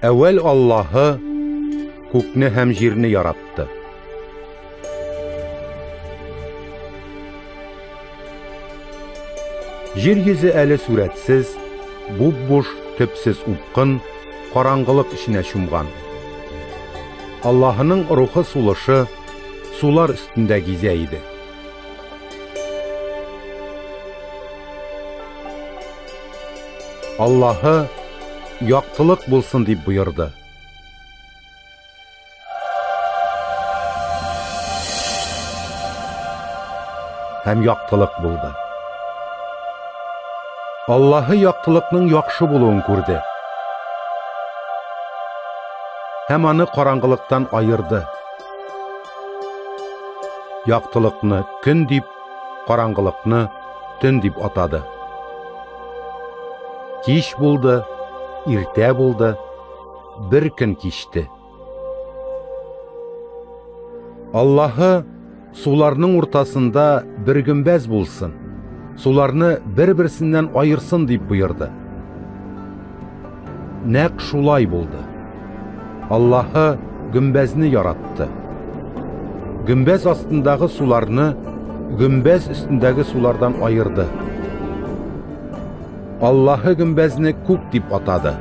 Әүвәл Аллаһы күкне һәм җирне яратты. Җир йөзе әле сурәтсез, буп-буш, төпсез упкын, караңгылык эченә чумган. Аллаһының рухы сулышы сулар өстендә гизә иде. Аллаһы яктылык булсын дип боерды. Һәм яктылык булды. Аллаһы яктылыкның яхшы булуын күрде. Һәм аны караңгылыктан аерды. Яктылыкны көн дип, караңгылыкны төн дип атады. Кич булды, иртә булды, бер көн кичте. Аллаһы суларның уртасында бер гөмбәз булсын, суларны бер-берсеннән аерсын дип боерды. Нәкъ шулай булды. Аллаһы гөмбәзне яратты. Гөмбәз астындагы суларны гөмбәз өстендәге сулардан аерды. Аллаһы гөмбәзне күк дип атады.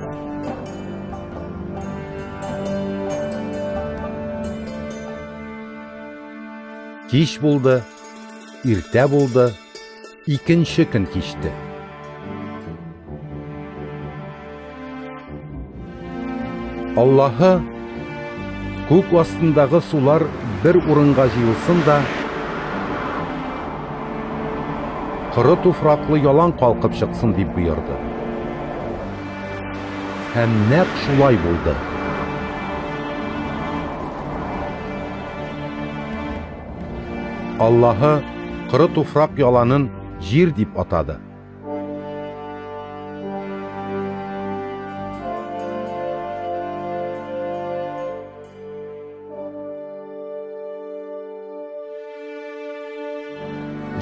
Кич булды, иртә булды, икенче көн кичте. Аллаһы күк астындагы сулар бер урынга җыелсын да, коры туфраклы ялан калкып чыксын дип боерды. Һәм нәкъ шулай булды. Аллаһы коры туфрак яланын җир дип атады.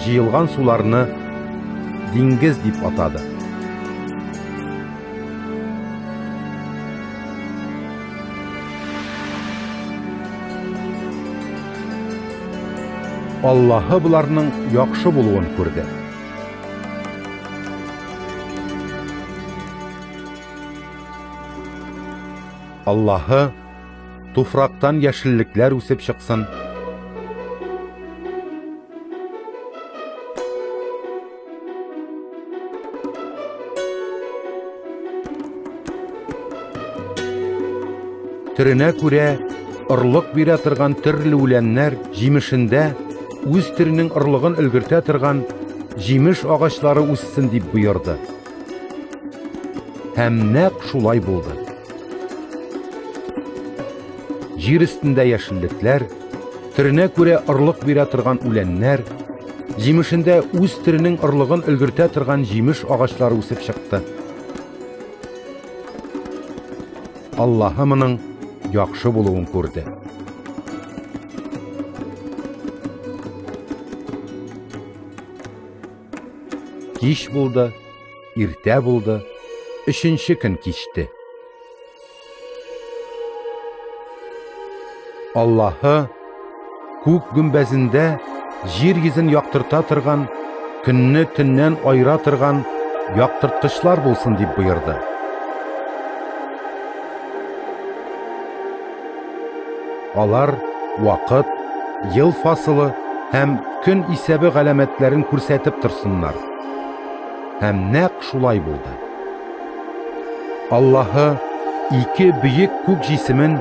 Җыелган суларны диңгез дип атады. Аллаһы боларның яхшы булуын күрде. Аллаһы туфрактан яшеллекләр үсеп чыксын. Төренә күрә орлык бирә торган төрле үләннәр җимешендә үз төренең орлыгын өлгертә торган җимеш агачлары үссен дип боерды. Һәм нәкъ шулай булды. Җир өстендә яшеллекләр, төренә күрә орлык бирә торган үләннәр, җимешендә үз төренең орлыгын өлгертә торган җимеш агачлары үсеп чыкты. Аллаһы моның яхшы булуын күрде. Кич булды, иртә булды, өченче көн кичте. Аллаһы күк гөмбәзендә җир йөзен яктырта торган, көнне төннән аера торган яктырткычлар булсын дип боерды. Алар вакыт, ел фасылы һәм көн исәбе галәмәтләрен күрсәтеп торсыннар. Һәм нәкъ шулай булды. Аллаһы ике бөек күк җисемен,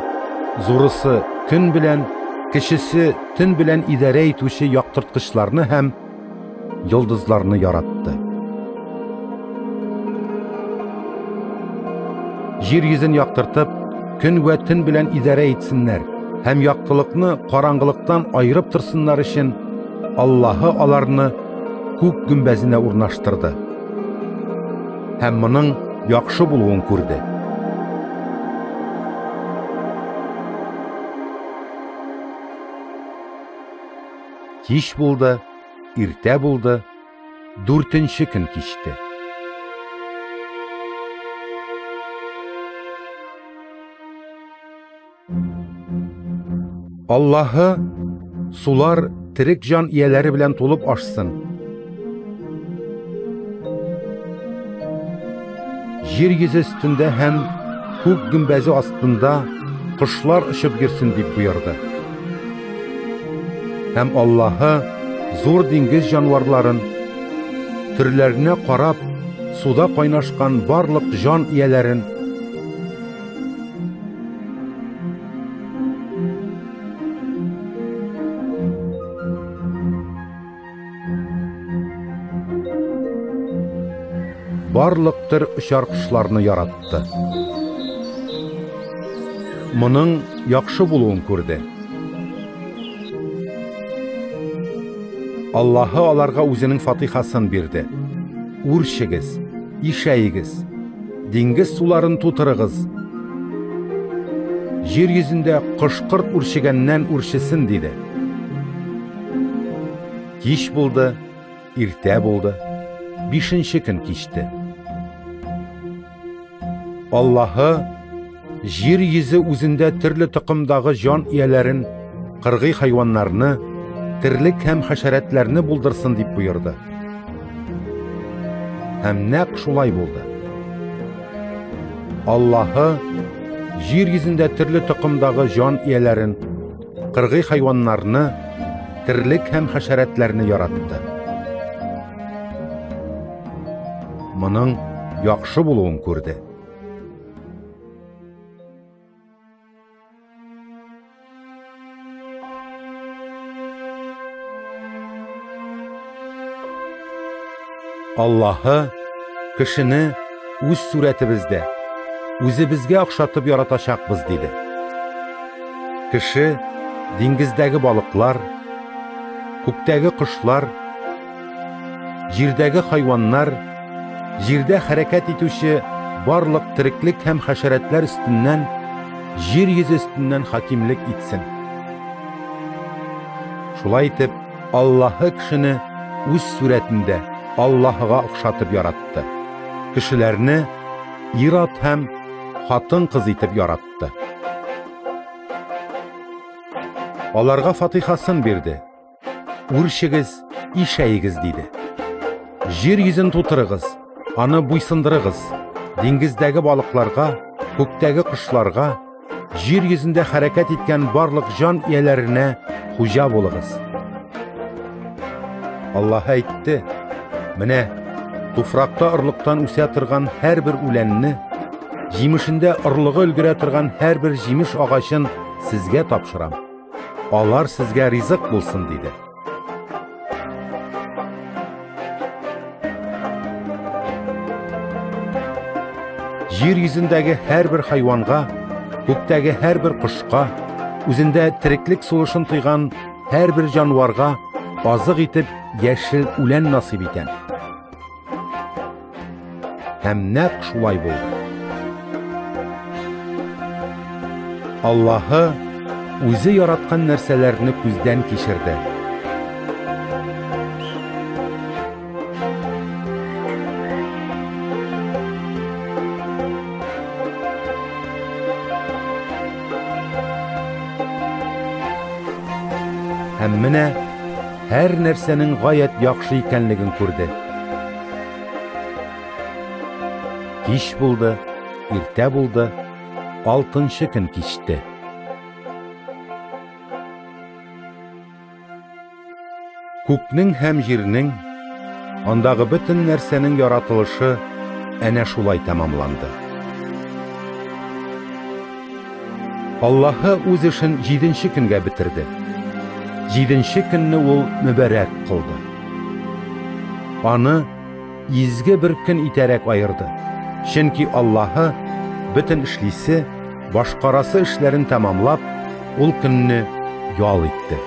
зурысы көн белән, кечесе төн белән идарә итүче яктырткычларны һәм йолдызларны яратты. Җир йөзен яктыртып, көн вә төн белән идарә итсеннәр һәм яктылыкны караңгылыктан аерып торсыннар өчен Аллаһы аларны күк гөмбәзенә урнаштырды. Һәм моның яхшы булуын күрде. Кич булды, иртә булды, дүртенче көн кичте. Аллаһы сулар терек җан ияләре белән тулып ашсын. Җир йөзе өстендә һәм күк гөмбәзе астында кошлар очып йөрсен дип боерды. Һәм Аллаһы зур диңгез җанварларын, төрләренә карап, суда кайнашкан барлык җан ияләрен, барлык төр очар кошларны яратты. Моның яхшы булуын күрде. Аллаһы аларга үзенең фатихасын бирде. Үрчегез, ишәегез, диңгез суларын тутырыгыз. Җир йөзендә кош-корт үрчегәннән үрчесен, диде. Кич булды, иртә булды, бишенче көн кичте. Аллаһы җир йөзе үзендә төрле токымдагы җан ияләрен, кыргый хайваннарны, терлек һәм хәшәрәтләрне булдырсын дип боерды. Һәм нәкъ шулай булды. Аллаһы җир йөзендә төрле токымдагы җан ияләрен, кыргый хайваннарны, терлек һәм хәшәрәтләрне яратты. Моның яхшы булуын күрде. Аллаһы кешене үз сурәтебездә, үзебезгә охшатып яратачакбыз, диде. Кеше диңгездәге балыклар, күктәге кошлар, җирдәге хайваннар, җирдә хәрәкәт итүче барлык тереклек һәм хәшәрәтләр өстеннән, җир йөзе өстеннән хакимлек итсен. Шулай итеп, Аллаһы кешене үз сурәтендә Аллаһыга охшатып яратты. Кешеләрне ир-ат һәм хатын-кыз итеп яратты. Аларга фатихасын бирде. Үрчегез, ишәегез, диде. Җир йөзен тутырыгыз, аны буйсындырыгыз. Диңгездәге балыкларга, күктәге кошларга, җир йөзендә хәрәкәт иткән барлык җан ияләренә хуҗа булыгыз. Аллаһ әйтте: Менә туфракта орлыктан үсә торган һәрбер үләнне, җимешендә орлыгы өлгерә торган һәрбер җимеш агачын сезгә тапшырам. Алар сезгә ризык булсын, диде. Җир йөзендәге һәрбер хайванга, күктәге һәрбер кошка, үзендә тереклек сулышын тойган һәрбер җанварга азык итеп яшел үлән насыйп итәм. Һәм нәкъ шулай булды. Аллаһы үзе яраткан нәрсәләрне күздән кичерде. Һәм менә һәр нәрсәнең гаять яхшы икәнлеген күрде. Кич булды, иртә булды, алтынчы көн кичте. Күкнең һәм җирнең, андагы бөтен нәрсәнең яратылышы әнә шулай тәмамланды. Аллаһы үз эшен җиденче көнгә бетерде. Җиденче көнне ул мөбарәк кылды. Аны изге бер көн итәрәк аерды. Чөнки Аллаһы бөтен эшлисе, башкарасы эшләрен тәмамлап, ул көнне ял итте.